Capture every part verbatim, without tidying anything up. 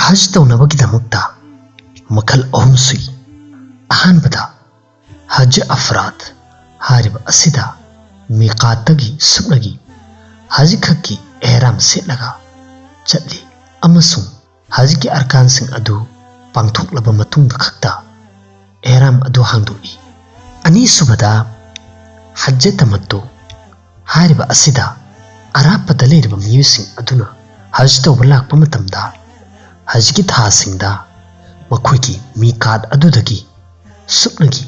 ꯍꯖ ꯇꯧꯅꯕꯒꯤꯗꯃꯛꯇ ꯃꯈꯜ ꯑꯍꯨꯝ ꯁꯨꯏ꯫ ꯑꯍꯥꯟꯕꯗ ꯍꯖ ꯑꯐ꯭ꯔꯥꯗ ꯍꯥꯏꯔꯤꯕ ꯑꯁꯤꯗ ꯃꯤꯀꯥꯠꯇꯒꯤ ꯁꯨꯞꯅꯒꯤ ꯍꯖ ꯈꯛꯀꯤ ꯑꯦꯍꯔꯥꯝ ꯁꯦꯠꯂꯒ ꯆꯠꯂꯤ ꯑꯃꯁꯨꯡ ꯍꯖꯒꯤ ꯑꯔꯀꯥꯟꯁꯤꯡ ꯑꯗꯨ ꯄꯥꯡꯊꯣꯛꯂꯕ ꯃꯇꯨꯡꯗ ꯈꯛꯇ ꯑꯦꯍꯔꯥꯝ ꯑꯗꯨ ꯍꯥꯡꯗꯣꯛꯏ꯫ ꯑꯅꯤꯁꯨꯕꯗ ꯍꯖ ꯇꯃꯠꯇꯨ ꯍꯥꯏꯔꯤꯕ ꯑꯁꯤꯗ ꯑꯔꯥꯞꯄꯗ ꯂꯩꯔꯤꯕ ꯃꯤꯑꯣꯏꯁꯤꯡ ꯑꯗꯨꯅ ꯍꯖ ꯇꯧꯕ ꯂꯥꯛꯄ ꯃꯇꯝꯗ ꯍꯖꯒꯤ ꯊꯥꯁꯤꯡꯗ ꯃꯈꯣꯏꯒꯤ ꯃꯤꯀꯥꯠ ꯑꯗꯨꯗꯒꯤ ꯁꯨꯞꯅꯒꯤ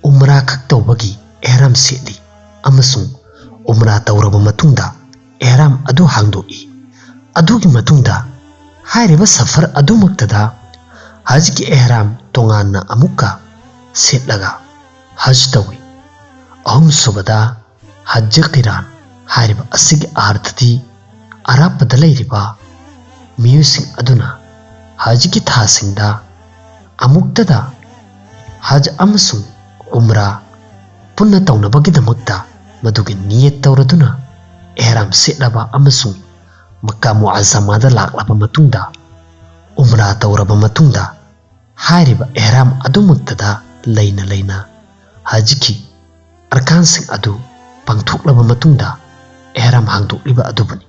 ꯎꯝꯔꯥ ꯈꯛ ꯇꯧꯕꯒꯤ ꯑꯦꯍꯔꯥꯝ ꯁꯦꯠꯂꯤ ꯑꯃꯁꯨꯡ ꯎꯝꯔꯥ ꯇꯧꯔꯕ ꯃꯇꯨꯡꯗ ꯑꯦꯍꯔꯥꯝ ꯑꯗꯨ ꯍꯥꯡꯗꯣꯛꯏ꯫ ꯑꯗꯨꯒꯤ ꯃꯇꯨꯡꯗ ꯍꯥꯏꯔꯤꯕ ꯁꯐꯔ ꯑꯗꯨꯃꯛꯇꯗ ꯍꯖꯒꯤ ꯑꯦꯍꯔꯥꯝ ꯇꯣꯉꯥꯟꯅ ꯑꯃꯨꯛꯀ ꯁꯦꯠꯂꯒ ꯍꯖ ꯇꯧꯏ꯫ ꯑꯍꯨꯝꯁꯨꯕꯗ ꯍꯖ ꯀꯤꯔꯥꯟ ꯍꯥꯏꯔꯤꯕ ꯑꯁꯤꯒꯤ ꯑꯥꯔꯊꯗꯤ ꯑꯔꯥꯞꯄꯗ ꯂꯩꯔꯤꯕ ꯃꯤꯑꯣꯏꯁꯤꯡ ꯑꯗꯨꯅ ꯍꯖꯒꯤ ꯊꯥꯁꯤꯡꯗ ꯑꯃꯨꯛꯇꯗ ꯍꯖ ꯑꯃꯁꯨꯡ ꯎꯝꯔꯥ ꯄꯨꯟꯅ ꯇꯧꯅꯕꯒꯤꯗꯃꯛꯇ ꯃꯗꯨꯒꯤ ꯅꯤꯌꯠ ꯇꯧꯔꯗꯨꯅ ꯑꯦꯍꯔꯥꯝ ꯁꯦꯠꯂꯕ ꯑꯃꯁꯨꯡ ꯃꯛꯀꯥ ꯃꯨꯑꯖꯃꯥꯗ ꯂꯥꯛꯂꯕ ꯃꯇꯨꯡꯗ ꯎꯝꯔꯥ ꯇꯧꯔꯕ ꯃꯇꯨꯡꯗ ꯍꯥꯏꯔꯤꯕ ꯑꯦꯍꯔꯥꯝ ꯑꯗꯨꯃꯛꯇꯗ ꯂꯩꯅ ꯂꯩꯅ ꯍꯖꯒꯤ ꯑꯔꯀꯥꯟꯁꯤꯡ ꯑꯗꯨ ꯄꯥꯡꯊꯣꯛꯂꯕ ꯃꯇꯨꯡꯗ ꯑꯦꯍꯔꯥꯝ ꯍꯥꯡꯗꯣꯛꯂꯤꯕ ꯑꯗꯨꯕꯨꯅꯤ꯫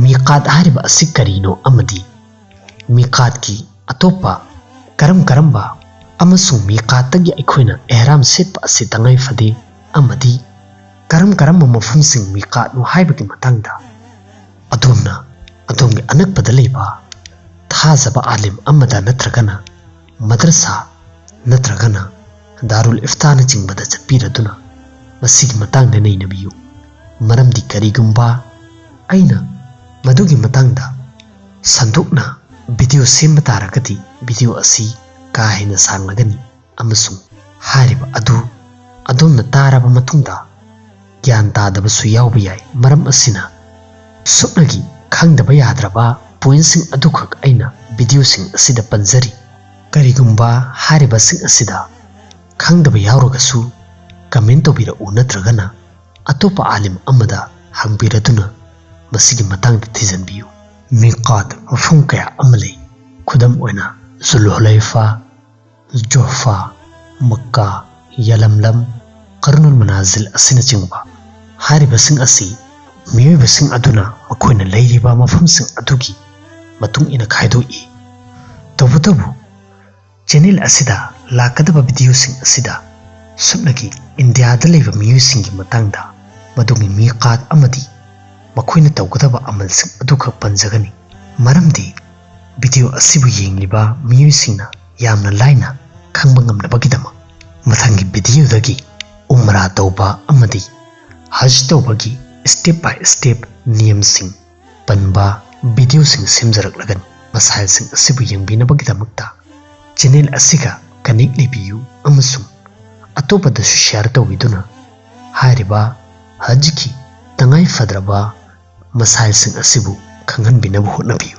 ꯃꯤꯀꯥꯠ ꯍꯥꯏꯔꯤꯕ ꯑꯁꯤ ꯀꯔꯤꯅꯣ ꯑꯃꯗꯤ ꯃꯤꯀꯥꯠꯀꯤ ꯑꯇꯣꯞꯄ ꯀꯔꯝ ꯀꯔꯝꯕ ꯑꯃꯁꯨꯡ ꯃꯤꯀꯥꯠꯇꯒꯤ ꯑꯩꯈꯣꯏꯅ ꯑꯦꯍꯔꯥꯝ ꯁꯦꯠꯄ ꯑꯁꯤ ꯇꯉꯥꯏ ꯐꯗꯦ ꯑꯃꯗꯤ ꯀꯔꯝ ꯀꯔꯝꯕ ꯃꯐꯝꯁꯤꯡ ꯃꯤꯀꯥꯠꯅꯣ ꯍꯥꯏꯕꯒꯤ ꯃꯇꯥꯡꯗ ꯑꯗꯣꯝꯅ ꯑꯗꯣꯝꯒꯤ ꯑꯅꯛꯄꯗ ꯂꯩꯕ ꯊꯥꯖꯕ ꯑꯥꯂꯤꯝ ꯑꯃꯗ ꯅꯠꯇ꯭ꯔꯒꯅ ꯃꯗ꯭ꯔꯁꯥ ꯅꯠꯇ꯭ꯔꯒꯅ ꯗꯥꯔꯨꯜ ꯏꯐ꯭ꯇꯥꯅꯆꯤꯡꯕꯗ ꯆꯠꯄꯤꯔꯗꯨꯅ ꯃꯁꯤꯒꯤ ꯃꯇꯥꯡꯗ ꯅꯩꯅꯕꯤꯌꯨ꯫ ꯃꯔꯝꯗꯤ ꯀꯔꯤꯒꯨꯝꯕ ꯑꯩꯅ ꯃꯗꯨꯒꯤ ꯃꯇꯥꯡꯗ ꯁꯟꯗꯣꯛꯅ ꯚꯤꯗꯤꯑꯣ ꯁꯦꯝꯕ ꯇꯥꯔꯒꯗꯤ ꯚꯤꯗꯤꯑꯣ ꯑꯁꯤ ꯀꯥ ꯍꯦꯟꯅ ꯁꯥꯡꯂꯒꯅꯤ ꯑꯃꯁꯨꯡ ꯍꯥꯏꯔꯤꯕ ꯑꯗꯨ ꯑꯗꯣꯝꯅ ꯇꯥꯔꯕ ꯃꯇꯨꯡꯗ ꯒ꯭ꯌꯥꯟ ꯇꯥꯗꯕꯁꯨ ꯌꯥꯎꯕ ꯌꯥꯏ꯫ ꯃꯔꯝ ꯑꯁꯤꯅ ꯁꯨꯞꯅꯒꯤ ꯈꯪꯗꯕ ꯌꯥꯗ꯭ꯔꯕ ꯄꯣꯏꯟꯠꯁꯤꯡ ꯑꯗꯨꯈꯛ ꯑꯩꯅ ꯚꯤꯗꯤꯑꯣꯁꯤꯡ ꯑꯁꯤꯗ ꯄꯟꯖꯔꯤ꯫ ꯀꯔꯤꯒꯨꯝꯕ ꯍꯥꯏꯔꯤꯕꯁꯤꯡ ꯑꯁꯤꯗ ꯈꯪꯗꯕ ꯌꯥꯎꯔꯒꯁꯨ ꯀꯃꯦꯟ ꯇꯧꯕꯤꯔꯛꯎ ꯅꯠꯇ꯭ꯔꯒꯅ ꯑꯇꯣꯞꯄ ꯑꯥꯂꯤꯝ ꯑꯃꯗ ꯍꯪꯕꯤꯔꯗꯨꯅ ꯃꯁꯤꯒꯤ ꯃꯇꯥꯡꯗ ꯊꯤꯖꯤꯟꯕꯤꯌꯨ꯫ ꯃꯤꯀꯥꯠ ꯃꯐꯝ ꯀꯌꯥ ꯑꯃ ꯂꯩ꯫ ꯈꯨꯗꯝ ꯑꯣꯏꯅ ꯖꯨꯜꯍꯨꯂꯩꯐꯥ, ꯖꯣꯍꯐꯥ, ꯃꯛꯀꯥ, ꯌꯥꯂꯝꯂꯝ, ꯀꯔꯅꯨꯜ ꯃꯅꯥꯖꯤꯜ ꯑꯁꯤꯅꯆꯤꯡꯕ꯫ ꯍꯥꯏꯔꯤꯕꯁꯤꯡ ꯑꯁꯤ ꯃꯤꯑꯣꯏꯕꯁꯤꯡ ꯑꯗꯨꯅ ꯃꯈꯣꯏꯅ ꯂꯩꯔꯤꯕ ꯃꯐꯝꯁꯤꯡ ꯑꯗꯨꯒꯤ ꯃꯇꯨꯡ ꯏꯟꯅ ꯈꯥꯏꯗꯣꯛꯏ꯫ ꯇꯧꯕꯇꯕꯨ ꯆꯦꯅꯦꯜ ꯑꯁꯤꯗ ꯂꯥꯛꯀꯗꯕ ꯚꯤꯗꯤꯑꯣꯁꯤꯡ ꯑꯁꯤꯗ ꯁꯨꯞꯅꯒꯤ ꯏꯟꯗꯤꯌꯥꯗ ꯂꯩꯕ ꯃꯤꯑꯣꯏꯁꯤꯡꯒꯤ ꯃꯇꯥꯡꯗ, ꯃꯗꯨꯒꯤ ꯃꯤꯀꯥꯠ ꯑꯃꯗꯤ ꯃꯈꯣꯏꯅ ꯇꯧꯒꯗꯕ ꯑꯃꯜꯁꯤꯡ ꯑꯗꯨꯈꯛ ꯄꯟꯖꯒꯅꯤ꯫ ꯃꯔꯝꯗꯤ ꯚꯤꯗꯤꯑꯣ ꯑꯁꯤꯕꯨ ꯌꯦꯡꯂꯤꯕ ꯃꯤꯑꯣꯏꯁꯤꯡꯅ ꯌꯥꯝꯅ ꯂꯥꯏꯅ ꯈꯪꯕ ꯉꯝꯅꯕꯒꯤꯗꯃꯛ꯫ ꯃꯊꯪꯒꯤ ꯚꯤꯗꯤꯑꯣꯗꯒꯤ ꯎꯝꯔꯥ ꯇꯧꯕ ꯑꯃꯗꯤ ꯍꯖ ꯇꯧꯕꯒꯤ step by step ꯅꯤꯌꯝꯁꯤꯡ ꯄꯟꯕ ꯚꯤꯗꯤꯑꯣꯁꯤꯡ ꯁꯦꯝꯖꯔꯛꯂꯒꯅꯤ꯫ ꯃꯁꯥꯏꯜꯁꯤꯡ ꯑꯁꯤꯕꯨ ꯌꯦꯡꯕꯤꯅꯕꯒꯤꯗꯃꯛꯇ ꯆꯦꯅꯦꯜ ꯑꯁꯤꯒ ꯀꯅꯦꯛ ꯂꯩꯕꯤꯌꯨ ꯑꯃꯁꯨꯡ ꯑꯇꯣꯞꯄꯗꯁꯨ ꯁꯤꯌꯥꯔ ꯇꯧꯕꯤꯗꯨꯅ ꯍꯥꯏꯔꯤꯕ ꯍꯖꯀꯤ ꯇꯉꯥꯏ ꯐꯗ꯭ꯔꯕ ꯃꯁꯥꯏꯜꯁꯤꯡ ꯑꯁꯤꯕꯨ ꯈꯪꯍꯟꯕꯤꯅꯕ ꯍꯣꯠꯅꯕꯤꯌꯨ꯫